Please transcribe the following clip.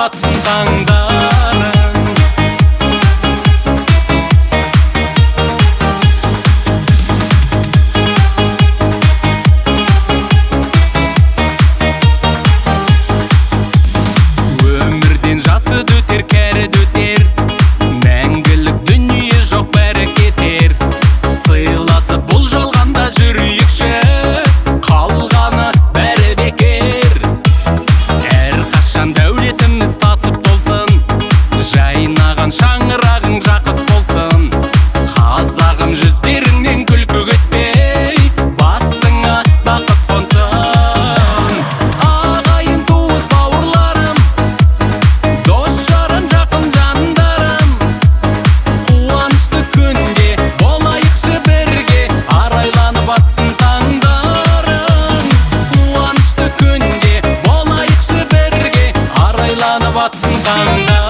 Атсын таңдарың. Өмірден жасы өтер, кәрі өтер, мәңгілік дүние жоқ, бәрі кетер. Сыйласып бұл жалғанда жүрейікші, қалғаны бәрі бекер. Әрқашан дәулетіміз тасып толсын, жайнаған шаңырағың жақұт болсын. Қазағым, жүздеріңнен күлкі кетпей, басыңа бақыт қонсын. Ағайын, туыс, бауырларым, дос жаран, жақын жандарым, қуанышты күнде болайықшы бірге, арайланып атсын таңдарың. Қуанышты күнде болайықшы бірге, арайланып атсын таңдарың.